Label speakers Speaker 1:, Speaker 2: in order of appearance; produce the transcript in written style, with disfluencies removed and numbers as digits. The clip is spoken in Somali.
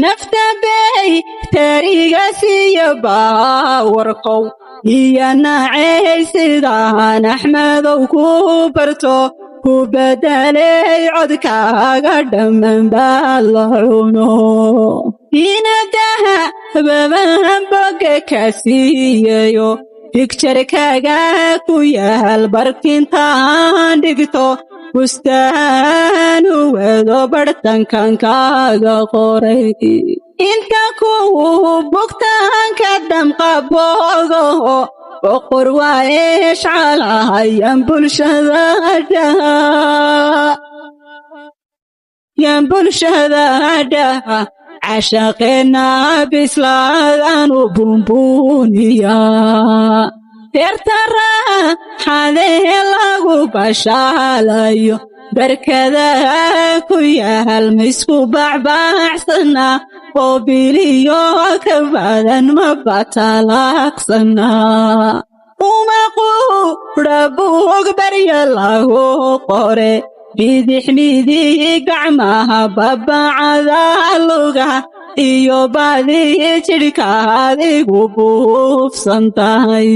Speaker 1: Nafta bay tariga siiya baawarkow iyo nacay sidaan Axmedow ku barto ku bedelay codkaaga dhammaan baa la cuno inadaha babahan boga ka siiyayo picture-kaaga ku yaal barkintaan dhigto bustaanu wado bartankan kaaga qoray inta kuwu bugtaanka damqaboogo boqor waa eeshcalahayan bulshada dhaha yan bulshada dhaha cashaqeenna bislaadanu buunbuuniya beerta raaxadee lagu bashaalayo barkadaha ku yaal maysku bacbaacsana oo biliyo ka badan ma batalaaqsana uma quudha buug barya lagu qore bidix midig gacmaha babacada luga iyo baadi jidhka adigu buufsan tahay.